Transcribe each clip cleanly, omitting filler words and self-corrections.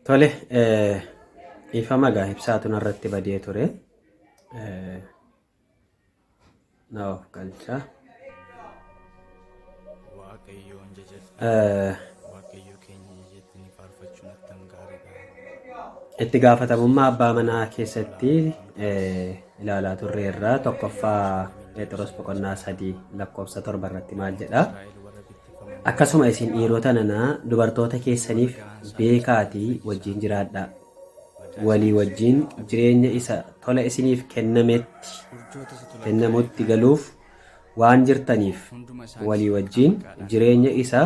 Tole, dhiifama egaa ibsaatu narratti badee ture. Na of galcha. Waaqayyoon jajadha. Waaqayyo keenya jajattanii faarfachuun attam gaariidha. Itti gaafatamummaa abbaa manaa keessatti ilaalaa turreerra. Tokkoffaa Phexros boqonnaa 3 lakkoofsa 7 irratti maal jedha? Israa'el warra bittifaman Akkasuma isin dhiirota nana dubartoota keessaniif beekaatii wajjin jiraadhaa. Walii wajjin jireenya isa tola isiniif kennametti Urjoota isatu lakkaa'e. kennamutti galuuf waan jirtaniif Hunduma isaanis walii maqaa wajjin maqaadhaan jireenya isa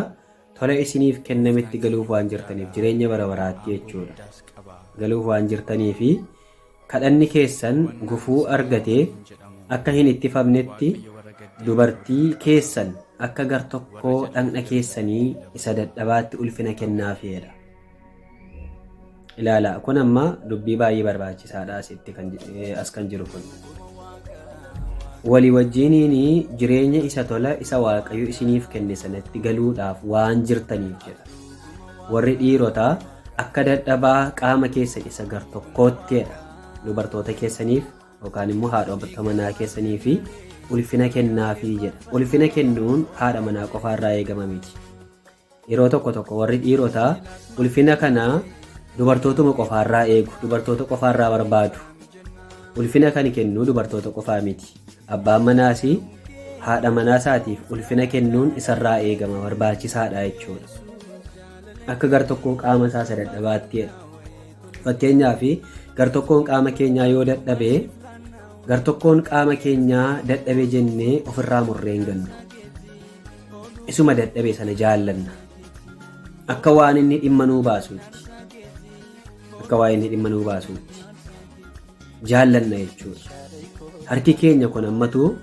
tola isiniif kennametti Gooftaan galuuf keenya waan jirtaniif guddaadha, jireenya bara baraatti aangoo jechuudha. guddaas qaba. Galuuf waan jirtanii fi kadhanni keessan Hubannaan gufuu isaa argatee hin jedhamu. akka hin ittifamnetti Waaqayyo warra gaddeebi'an dubartii gargaara, keessan akka gar warra tokkoo dhaqna jal'atan garuu keessanii hin isa dabsu. dadhabaatti ulfina kennaafii jedha. Ilaala kun amma dubbii baay'ee barbaachisaadha asitti kan as kan jiru kun. Walii wajjiniin jireenya isa tola isa Waaqayyo isiniif kenne sanatti galuudhaaf waan jirtaniif jedha. Warri dhiirotaa akka dadhabaa qaama keessan isa gar tokkootti jedha. Dubartoota keessaniif yookaan immoo haadha manaa keessanii fi ulfina kennaafii jedha. Ulfina kennuun haadha manaa qofaarraa eegama miti. Yeroo tokko tokko warri dhiirotaa ulfina kana dubartootuma qofaarraa eegu, dubartoota qofaarraa barbaadu. Ulfina kan kennu dubartoota qofaa miti. Abbaan manaas haadha manaa isaatiif ulfina kennuun isarraa eegama barbaachisaadha jechuudha. Akka gar tokkoo qaama isaa isa dadhabaatti jedha. Fakkeenyaaf gar tokkoon qaama keenyaa yoo dadhabe gar tokkoon qaama keenyaa dadhabe jennee ofirraa murree hin gannu. Isuma dadhabe sana jaallanna. Akka waan inni dhimma nuu baasuutti. Akka waan inni dhimma nuu baasuutti. Jaallanna jechuudha. Harki keenya kun ammatu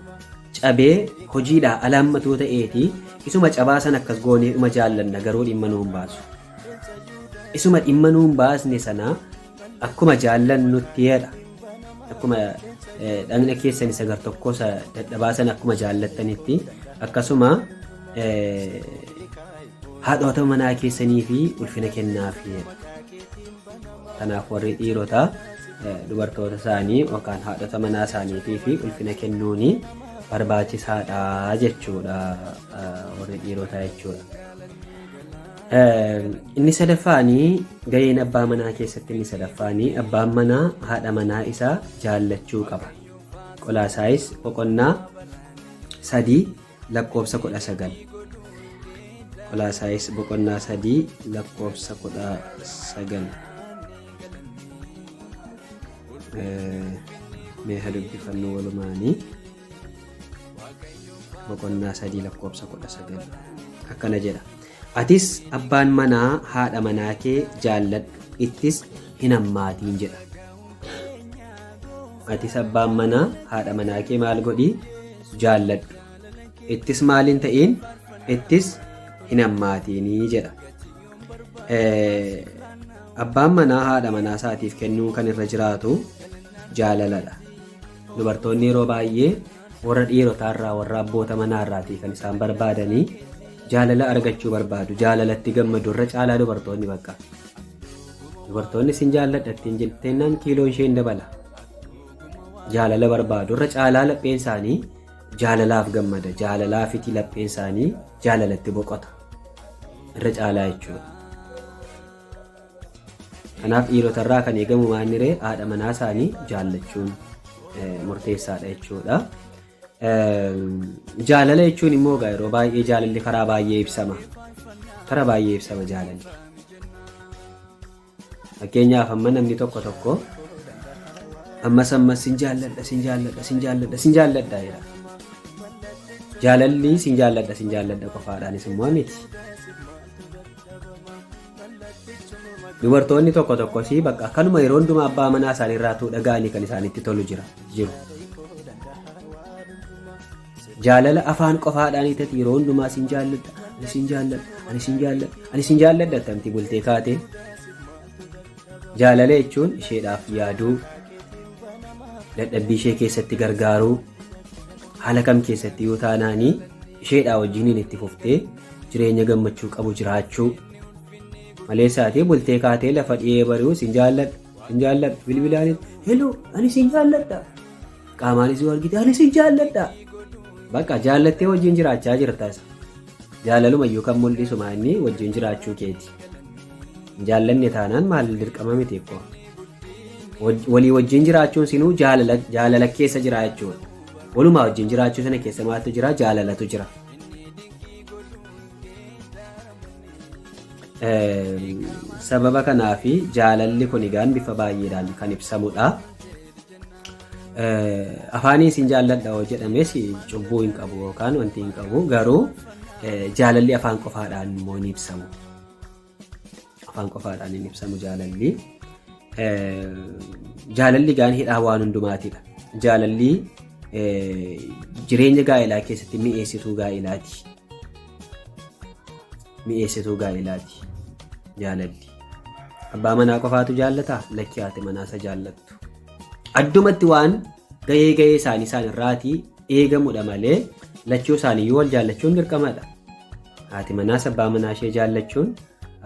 cabee hojiidhaa ala ammatuu ta'eeti isuma cabaa sana akkas goonee dhuma jaallanna garuu dhimma nuu hin baasu. Isuma dhimma nuu hin baasne sana akkuma jaallannutti jedha. Akkuma dhagna keessan isa gartokkoo isa dadhabaa sana akkuma jaallattanitti akkasuma haadhota manaa keessanii fi ulfina kennaafi jedha. Kanaaf warri dhiirotaa dubartoota isaanii yookaan haadhota manaa isaaniitii fi ulfina kennuuni barbaachisaadha jechuudha warri dhiirotaa jechuudha. Inni sadaffaanii gaheen abbaa manaa keessatti inni sadaffaanii abbaan manaa haadha manaa isaa jaallachuu qaba. Qolaasaayis boqonnaa 3 lakkoofsa 19. Qolaasaayis boqonnaa 3 lakkoofsa 19. Mee haa dubbifannu walumaanii. Boqonnaa 3 lakkoofsa 19 akkana jedha. Atis abbaan manaa haadha manaa kee jaalladhu ittis hin hammaatiin jedha. Atis abbaan manaa haadha manaa kee maal godhi? Jaalladhu. Ittis maal hin ta'iin? Ittis hin hammaatiinii jedha. Abbaan manaa haadha manaa isaatiif kennuun kan irra jiraatu jaalaladha. Dubartoonni yeroo baay'ee warra dhiirotaarraa warra abboota manaarraatii kan isaan barbaadanii jaalala argachuu barbaadu. Jaalalatti gammadu irra caalaa dubartoonni bakka. Dubartoonni sin jaalladha ittiin jetteennaan kiiloon ishee hin dabala. Jaalala barbaadu irra caalaa lapheen isaanii jaalalaaf gammada. Jaalalaafiti lapheen isaanii jaalalatti boqota. Irra caalaa jechuudha. Kanaaf dhiirotarraa kan eegamu maanniree haadha manaa isaanii jaallachuun murteessaadha jechuudha. Jaalala jechuun immoo egaa yeroo baay'ee jaalalli karaa baay'ee ibsama. Karaa baay'ee ibsama jaalalli. Fakkeenyaaf amma namni tokko tokko ammas ammas sin jaalladha sin jaalladha sin jaalladha sin jaalladha jedha. Jaalalli sin jaalladha sin jaalladha qofaadhaanis immoo miti. Dubartoonni tokko tokkos bakka akkanuma yeroo hundumaa abbaa manaa isaanii irraa tuu dhaga'anii kan isaanitti tolu jira jiru. Jaalala afaan qofaadhaan itati yeroo hundumaa sin jaalladha, ani sin jaalladha, ani sin jaalladha, ani sin jaalladha attamti bultee kaate. Jaalala jechuun isheedhaaf yaaduu, dadhabbii ishee keessatti gargaaruu, haala kam keessatti yoo taanaanii isheedhaa wajjiniin itti fuftee jireenya gammachuu qabu jiraachuu. Maleessaatii bultee kaatee lafa dhiyee bari'u sin jaalladha, sin jaalladha bilbilaanis heloo ani sin jaalladha. Qaamaanis yoo argite ani sin jaalladha. Bakka jaallattee wajjin jiraachaa jirta isa. Jaalaluma iyyuu kan mul'isu maa inni wajjin jiraachuu keeti. Hin jaallanne taanaan maal dirqama miti ikkoo. Walii wajjin jiraachuun sinuu jaalala jaalala keessa jira jechuudha. Walumaa wajjin jiraachuu sana keessa maaltu jira? Jaalalatu jira. Sababa kanaaf jaalalli kun egaan bifa baay'eedhaan kan ibsamudha. Afaaniin sin jaalladha yoo jedhames cubbuu hin qabu yookaan wanti hin qabu garuu jaalalli afaan qofaadhaan immoo hin ibsamu. Afaan qofaadhaan hin ibsamu jaalalli. Jaalalli gaan hidhaa waan hundumaatidha. Jaalalli jireenya gaa'elaa keessatti mi'eessituu gaa'elaati. Mi'eessituu gaa'elaati jaalalli. Abbaa manaa qofaatu jaallataa? Lakki haati manaa isa jaallattu. Addumatti waan gahee gahee isaanii isaan irraatii eegamudha malee lachuu isaaniiyyuu wal jaallachuun dirqamadha. Haati manaas abbaa manaa ishee jaallachuun,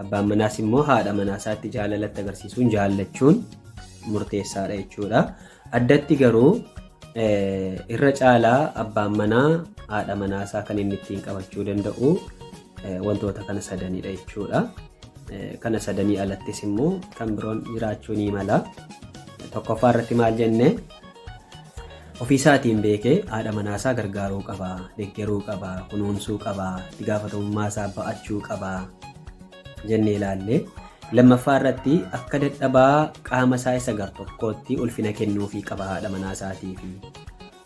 abbaan manaas immoo haadha manaa isaatti jaalalatti agarsiisuun jaallachuun murteessaadha jechuudha. Addatti garuu irra caalaa abbaan manaa haadha manaa isaa kan inni ittiin qabachuu danda'u wantoota kana sadanidha jechuudha. Kana sadanii alattis immoo kan biroon jiraachuu ni mala. Tokkoffaa irratti maal jenne ofiisaatiin beekee haadha manaa isaa gargaaruu qaba, deggeruu qaba, kunuunsuu qaba, itti gaafatamummaa isaa ba'achuu qaba jennee ilaalle. Lammaffaa irratti akka dadhabaa qaama isaa isa gar-tokkootti ulfina kennuufii qaba haadha manaa isaatiifi.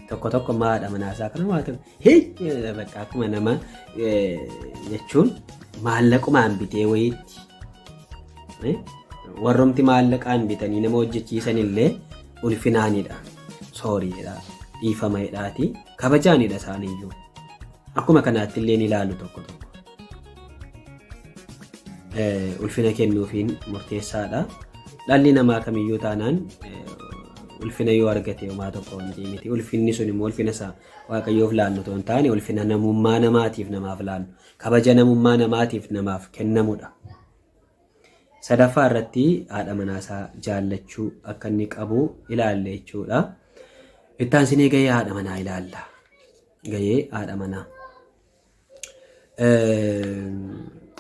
Tokko tokko immoo haadha manaa isaa kana waa ta'u hii bakka akkuma nama jechuun maallaqumaan bitee wayiitti warrumti maallaqaan bitanii nama hojjechiisan illee ulfinaanidha. Sooriidha. Dhiifama jedhaati. Kabajaanidha isaaniyyuu. Akkuma kanaatti illee ni ilaalu tokko tokko. Ulfina kennuufiin murteessaadha. Dhalli namaa kamiyyuu taanaan ulfina yoo argate homaa tokko wanti miti. Ulfinni sun immoo ulfina isaa Waaqayyoof laannu otoo hin taane ulfina namummaa namaatiif namaaf laannu. Kabaja namummaa namaatiif namaaf kennamudha. Sadaffaa irratti haadha manaa isaa jaallachuu akka inni qabu ilaalle jechuudha. Itti aansinee gahee haadha manaa ilaalla. Gahee haadha manaa.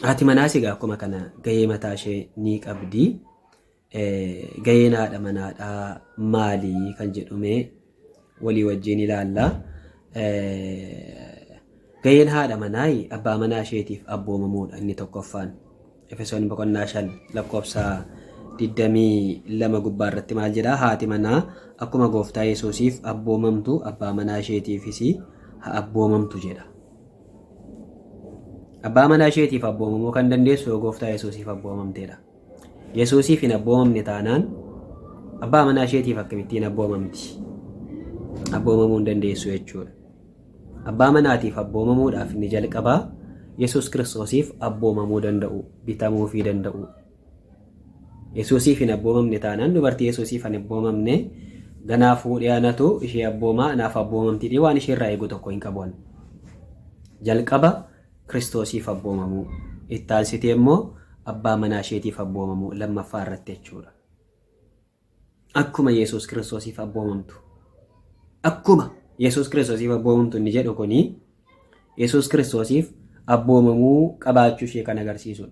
Haati manaas egaa akkuma kana gahee mataa ishee ni qabdi. Gaheen haadha manaadhaa maali kan jedhume walii wajjin ilaalla. Gaheen haadha manaa abbaa manaa isheetiif abboomamuudha inni tokkoffaan. Efesoon boqonnaa 5 lakkoofsa 22 gubbaa irratti maal jedha? Haati manaa akkuma gooftaa Yesuusiif abboomamtu abbaa manaa isheetiifis haa abboomamtu jedha. Abbaa manaa isheetiif abboomamuu kan dandeessu yoo gooftaa Yesuusiif abboomamteedha. Yesuusiif hin abboomamne taanaan abbaa manaa isheetiif akkamittiin abboomamti? Abboomamuu hin dandeessu jechuudha. Abbaa manaatiif abboomamuudhaaf inni jalqabaa Yesuus Kiristoosiif abboomamuu danda'u, bitamuufii danda'u. Yesuusiif hin abboomamne taanaan dubartii Yesuusiif hin abboomamne ganaa fuudhee anatu ishee abboomaa anaaf abboomamti waan ishee irraa eegu tokko hin qabu. Jalqaba Kiristoosiif abboomamuu, itti aansitee immoo abbaa manaa isheetiif abboomamuu lammaffaa irratti jechuudha. Akkuma Yesuus Kiristoosiif abboomamtu. Akkuma Yesuus Kiristoosiif abboomamtu inni jedhu kuni Yesuus Kiristoosiif abboomamuu qabaachuu ishee kan agarsiisudha.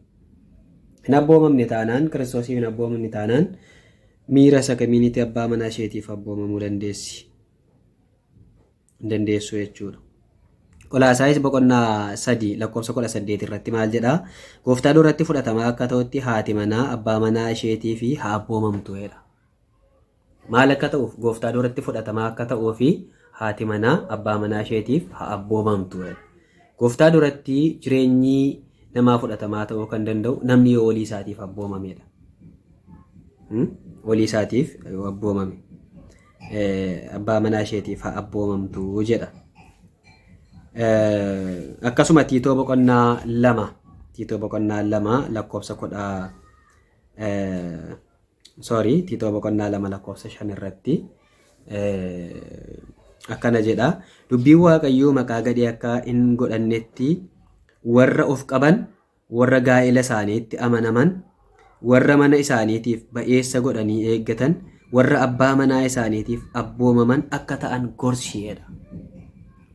Hin abboomamne taanaan Kiristoosiif hin abboomamne taanaan miira isa kamiinitti abbaa manaa isheetiif abboomamuu dandeessi. Hin dandeessu jechuudha. Qolaasaayis boqonnaa 3 lakkoofsa 18 irratti maal jedha? Gooftaa duratti fudhatamaa akka ta'utti haati manaa abbaa manaa isheetii fi haa abboomamtu jedha. Maal akka ta'uuf? Gooftaa duratti fudhatamaa akka ta'uu fi haati manaa abbaa manaa isheetiif haa abboomamtu jedha. Gooftaa duratti jireenyi namaa fudhatamaa ta'uu kan danda'u namni yoo walii isaatiif abboomamedha. Walii isaatiif yoo abboomame. Abbaa manaa isheetiif haa abboomamtu jedha. Akkasuma Tiitoo boqonnaa 2 Tiitoo boqonnaa 2 lakkoofsa kudha sorry Tiitoo boqonnaa 2 lakkoofsa 5 irratti akkana jedha. Dubbiin Waaqayyoo maqaa gadhee akka hin godhannetti warra of qaban warra gaa'ela isaaniitti amanaman warra mana isaaniitiif ba'eessa godhanii eeggatan, warra abbaa manaa isaaniitiif abboomaman akka ta'an gorsiidha.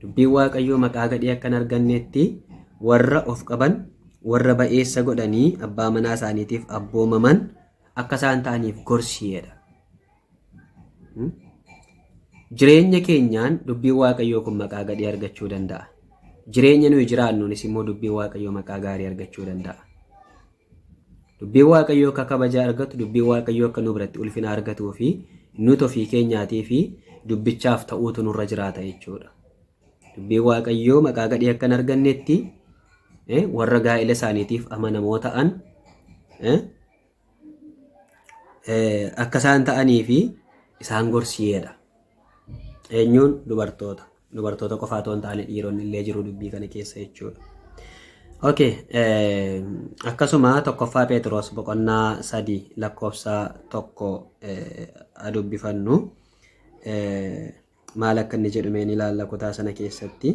Dubbiin Waaqayyoo maqaa gadhee akka hin argannetti warra of qaban, warra ba'eessa godhanii abbaa manaa isaaniitiif abboomaman akka isaan ta'aniif gorsiidha. Jireenya keenyaan dubbiin Waaqayyoo kun maqaa gadhee argachuu danda'a. Jireenya nuyi jiraannuunis immoo dubbiin Waaqayyoo maqaa gaarii argachuu danda'a. Dubbiin Waaqayyoo akka kabaja argatu, dubbiin Waaqayyoo akka nu biratti ulfina argatuu fi nuti ofii keenyaatii fi dubbichaaf ta'uutu nurra jiraata jechuudha. Dubbiin Waaqayyoo maqaa gadhee akka hin argannetti warra gaa'ela isaaniitiif amanamoo ta'an akka isaan ta'anii fi isaan gorsiyeedha. Eenyuun? Dubartoota. Dubartoota qofaa otoo hin taane dhiironni illee jiru dubbii kana keessa jechuudha. Okay, akkasuma tokkoffaa Phexros boqonnaa 3 lakkoofsa 1 dubbifannu. Maal akka inni jedhu mee ni ilaalla kutaa sana keessatti.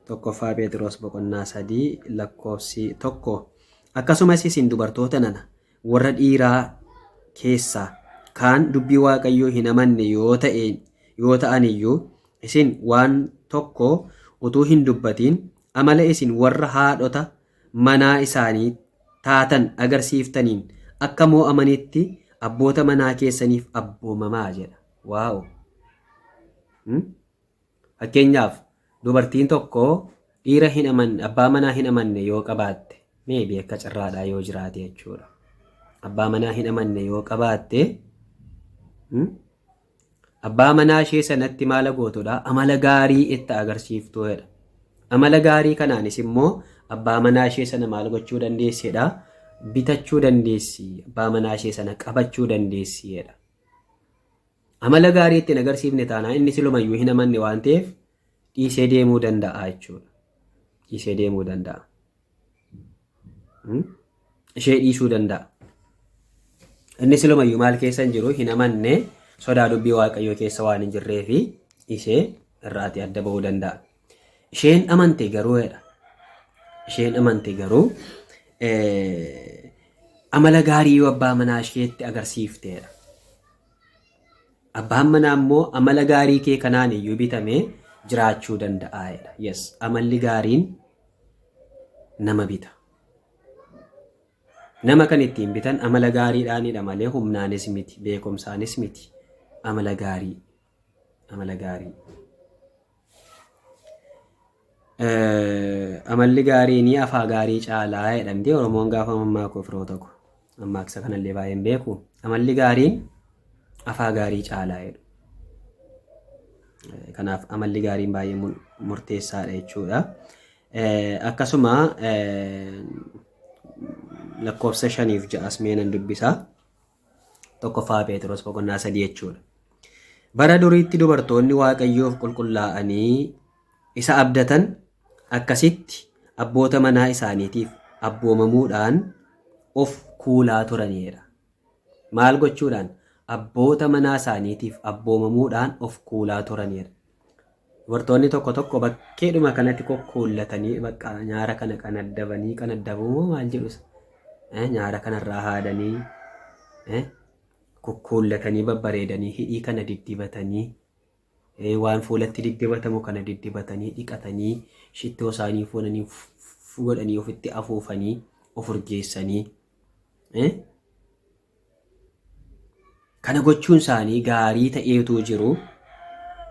Tokkoffaa Phexros boqonnaa 3 lakkoofsi 1. Akkasumas isin dubartoota nana, warra dhiiraa keessaa kaan dubbii Waaqayyoo hin amanne yoo ta'e yoo ta'an iyyuu, isin waan tokko utuu hin dubbatiin amala isin warra haadhota manaa isaanii taatan agarsiiftaniin akka moo'amanitti abboota manaa keessaniif abboomamaa jedha. Waaw! Fakkeenyaaf, dubartiin tokko dhiira hin amanne, abbaa manaa hin amanne yoo qabaatte, maybe akka carraadhaa yoo jiraate jechuudha. Abbaa manaa hin amanne yoo qabaatte, abbaa manaa ishee sanatti maala gootudha? Amala gaarii itti agarsiiftuudha. Amala gaarii kanaanis immoo abbaa manaa ishee sana maal gochuu dandeessedha? Bitachuu dandeessi. Abbaa manaa ishee sana qabachuu dandeessi. Amala gaarii ittiin agarsiifne taanaan inni silumayyuu hin amanne waan ta'eef dhiisee deemuu danda'a jechuudha. Dhiisee deemuu danda'a. Ishee dhiisuu danda'a. Inni silumayyuu maal keessa hin jiru, hin amanne, sodaa dubbii Waaqayyoo keessa waan hin jirree fi ishee irraatii adda ba'uu danda'a. Isheen amante garuu jedha. Isheen amante garuu amala gaarii yoo abbaa manaa isheetti agarsiifteedha. Abbaan manaa immoo amala gaarii kee kanaan iyyuu bitamee jiraachuu danda'a jedha. Yes, amalli gaariin nama bita. Nama kan ittiin bitan amala gaariidhaanidha malee humnaanis miti, beekumsaanis miti. Amala gaarii. Amala gaarii. Amalli gaariin afaa gaarii caalaa jedhamti Oromoon gaafa mammaaku, firoota ko. Mammaaksa kanallee baay'een beeku. Amalli gaariin afaa gaarii caalaa jedhu. Kanaaf amalli gaariin baay'ee murteessaadha jechuudha. Akkasuma lakkoofsa 5f 6s mee nan dubbisa. Tokkoffaa Phexros boqonnaa 3 jechuudha. Bara duriitti dubartoonni Waaqayyoof qulqullaa'anii isa abdatan akkasitti abboota manaa isaaniitiif abboomamuudhaan of kuulaa turaniidha. Maal gochuudhaan? Abboota manaa isaaniitiif abboomamuudhaan of kuulaa turaniidha. Dubartoonni tokko tokko bakkeedhuma kanatti kokkuullatanii, bakka nyaara kana qanaddabanii, qanaddabuu moo maal jedhus, nyaara kanarraa haadanii, kukkuullatanii, babbareedanii, hidhii kana diddibatanii, waan fuulatti diddibatamu kana diddibatanii, dhiqatanii, shittoo isaanii fuunanii godhanii, ofitti afuufanii, of urgeessanii, kana gochuun isaanii gaarii ta'eetu jiru.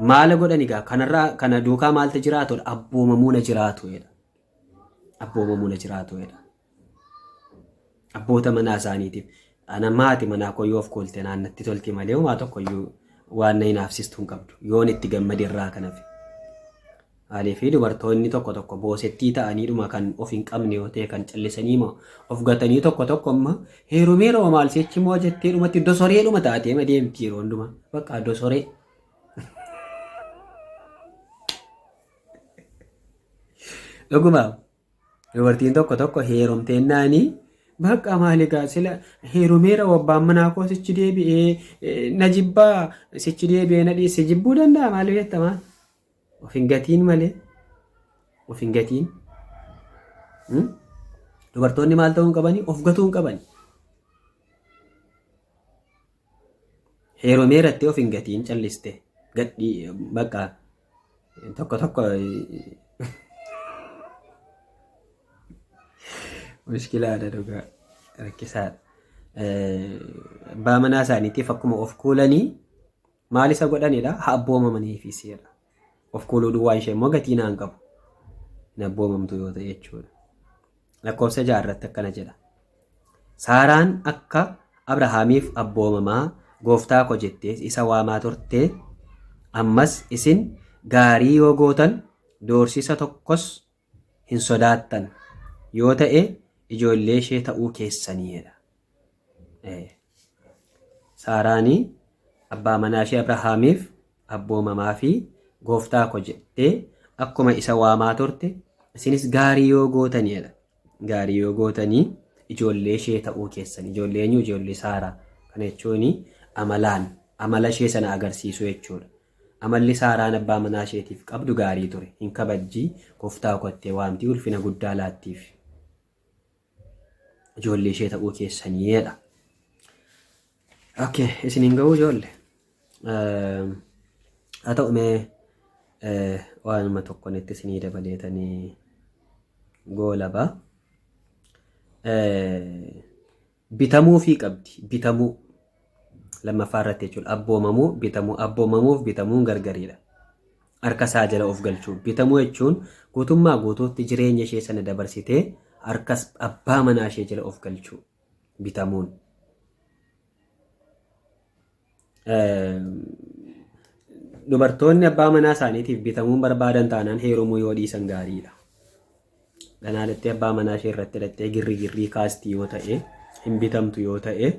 Maala godhan egaa? Kanarraa kana duukaa maaltu jiraatudha? Abboomamuuna jiraatudha. Abboomamuuna jiraatudha. Abboota manaa isaaniitiif. Ana maati manaa koo yoo of kuulte naannatti tolti malee homaa tokko iyyuu waan na hinaafsistu hin qabdu. Yoon itti gammade irraa kan hafe. Maaliif, dubartoonni tokko tokko boosettii ta'aniidhuma kan of hin qabne yoo ta'e, kan callisanii moo of gatanii, tokko tokko amma heerumeera maal sichi moo jettee dhumatti dosoreedhuma taatee ma deemti yeroo hundumaa. Bakka dosoree. Dhuguma, dubartiin tokko tokko heerumteennaanii bakka maali gaa, sila heerumeera, abbaan manaa koo sichi deebi'ee na jibbaa, sichi deebi'ee na dhiise, jibbuu danda'a, maali beektamaa? Of hin gatiin malee, of hin gatiin. Dubartoonni maal ta'uu hin qabanii? Of gatuu hin qabani. Heerumeerattee of hin gatiin calliste. Gadhii bakka tokko tokko mushkilaadha dhugaa rakkisaadha. Abbaa manaa isaaniitiif akkuma of kuulanii maal isa godhanidha? Haa abboomamaniifi seera. Of kuuluu duwwaa ishee immoo gatii naan qabu. Hin abboomamtu yoo ta'e jechuudha. Lakkoofsa 6 irratti akkana jedha. Saaraan akka Abrahaamiif abboomamaa gooftaa ko jettee isa waamaa turte, ammas isin gaarii yoo gootan doorsisa tokkos hin sodaattan yoo ta'e ijoollee ishee ta'uu keessanii jedha. Saaraani abbaa manaa ishee Abrahaamiif abboomamaa fi gooftaa ko jettee akkuma isa waamaa turte isinis gaarii yoo gootanii jedha. Gaarii yoo gootanii ijoollee ishee ta'uu keessan. Ijoollee eenyu? Ijoollee Saaraa. Kana jechuun amalaan amala ishee sana agarsiisuu jechuudha. Amalli Saaraan abbaa manaa isheetiif qabdu gaarii ture. Hin kabajji gooftaa ko jettee waamti ulfina guddaa laattiif. Ijoollee ishee ta'uu keessanii jedha. Okay, isin hin ga'uu ijoollee. Haa ta'u mee waanuma tokkoon itti isinii dabaleetanii goolaba. Bitamuufii qabdi. Bitamuu. Lammaffaa irratti jechuudha. Abboomamuu, bitamuu. Abboomamuuf bitamuun gargariidha. Harka isaa jala of galchuu. Bitamuu jechuun guutummaa guutuutti jireenya ishee sana dabarsitee harka abbaa manaa ishee jala of galchuu. Bitamuun. Dubartoonni abbaa manaa isaaniitiif bitamuun barbaadan taanaan heerumuu yoo dhiisan gaariidha. Ganaa dhattee abbaa manaa ishee irratti dhattee girri girrii kaasti yoo ta'e, hin bitamtu yoo ta'e,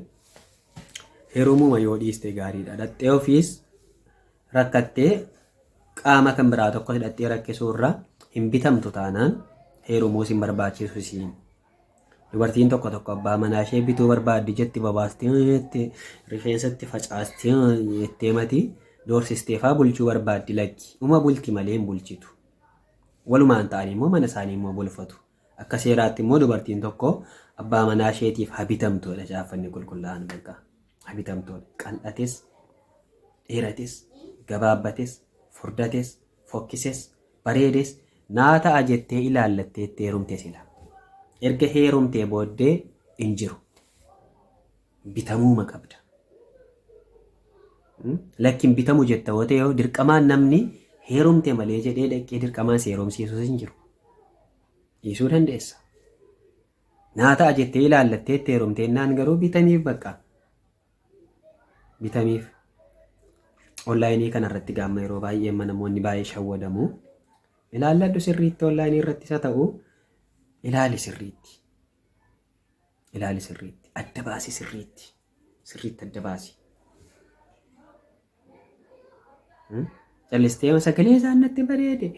heerumuma yoo dhiiste gaariidha. Dhattee ofiis rakkattee qaama kan biraa tokko hidhattee rakkisuu irra hin bitamtu taanaan heerumuus hin barbaachisu isiin. Dubartiin tokko tokko abbaa manaa ishee bituu barbaaddi jetti babaastee jettee rifeensatti facaastee jettee mati doorsistee faa bulchuu barbaaddi lakki uma bulti malee hin bulchitu. Walumaan ta'anii immoo mana isaanii immoo bulfatu. Akka seeraatti immoo dubartiin tokko abbaa manaa isheetiif haa bitamtuudha caaffanni qulqullaa'aan bakka haa bitamtuudha. Qal'ates, dheerates, gabaabbates, furdates, fokkises, bareedes naa ta'a jettee ilaallattee itti heerumte sila. Erga heerumtee booddee hin jiru. Bitamuuma qabda. Lakki hin bitamu jetta yoo ta'e dirqamaan namni heerumte malee jedhee dhaqee dirqamaan si heerumsiisus hin jiru. Dhiisuu dandeessa. Naa ta'a jettee ilaallattee itti heerumteennaan garuu bitamiif bakka. Bitamiif. Onlaayinii kana irratti gaamma yeroo baay'ee amma namoonni baay'ee shawwadamu. Ilaalladhu sirriitti onlaayinii irratti isa ta'u ilaali sirriitti. Ilaali sirriitti. Adda baasi sirriitti. Sirriitti adda baasi. Callistee sagalee isaan natti bareede,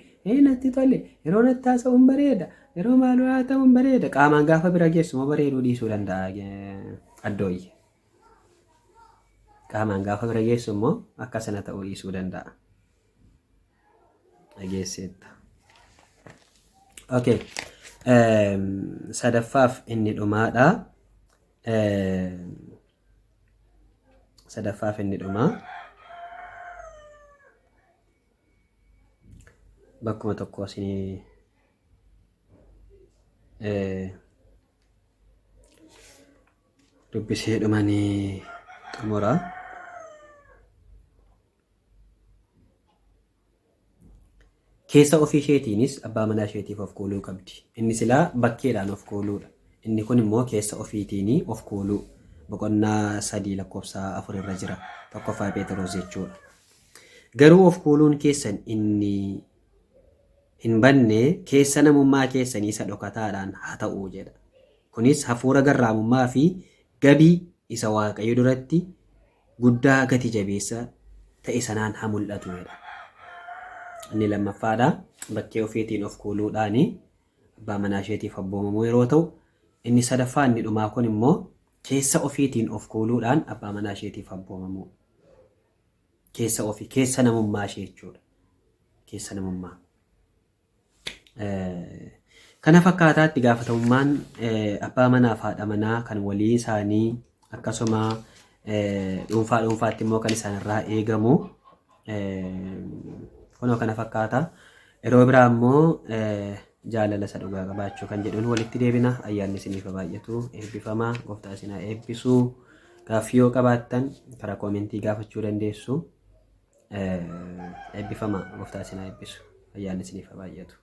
natti tole, yeroo natti haasa'uun bareeda, yeroo maaloo haa ta'uun bareeda. Qaamaan gaafa bira geessu immoo bareeduu dhiisuu danda'a addooyye. Qaamaan gaafa bira geessu immoo akka sana ta'uu dhiisuu danda'a. Dhageesseetta. Okay. Sadaffaaf inni dhumaadha. Sadaffaaf inni dhumaa. Bakkuma tokko isinii dubbisee dhumanii xumura. Keessa ofii isheetiinis abbaa manaa isheetiif of kuuluu qabdi. Inni silaa bakkeedhaan of kuuluudha. Inni kun immoo keessa ofiitiin of kuuluu. Boqonnaa 3 lakkoofsa 4 irra jira. Tokkoffaa Pheexiroos jechuudha. Garuu of kuuluun keessan inni hin badne keessa namummaa keessanii isa dhokataadhaan haa ta'u jedha. Kunis hafuura garraamummaa fi gabii isa Waaqayyo duratti guddaa gati jabeessa ta'e sanaan haa mul'atu jedha. Inni lammaffaadha bakkee ofiitiin of kuuluudhaani abbaa manaa isheetiif abboomamuu yeroo ta'u, inni sadaffaa inni dhumaa kun immoo keessa ofiitiin of kuuluudhaan abbaa manaa isheetiif abboomamuu. Keessa ofii, keessa namummaa ishee jechuudha. Keessa namummaa. Kana fakkaataa itti gaafatamummaan abbaa manaa fi haadha manaa kan walii isaanii akkasuma Dhuunfaa dhuunfaatti immoo kan isaan irraa eegamu kunoo kana fakkaata. Yeroo biraa immoo jaalala isa dhugaa qabaachuu kan jedhuun walitti deebina. Ayyaanni isiniif haa baay'atu. Eebbifamaa. Gooftaa isin haa eebbisu. Gaaffii yoo qabaattan karaa koomentii gaafachuu dandeessu. Eebbifamaa. Gooftaa isin haa eebbisu. Ayyaanni isiniif haa baay'atu.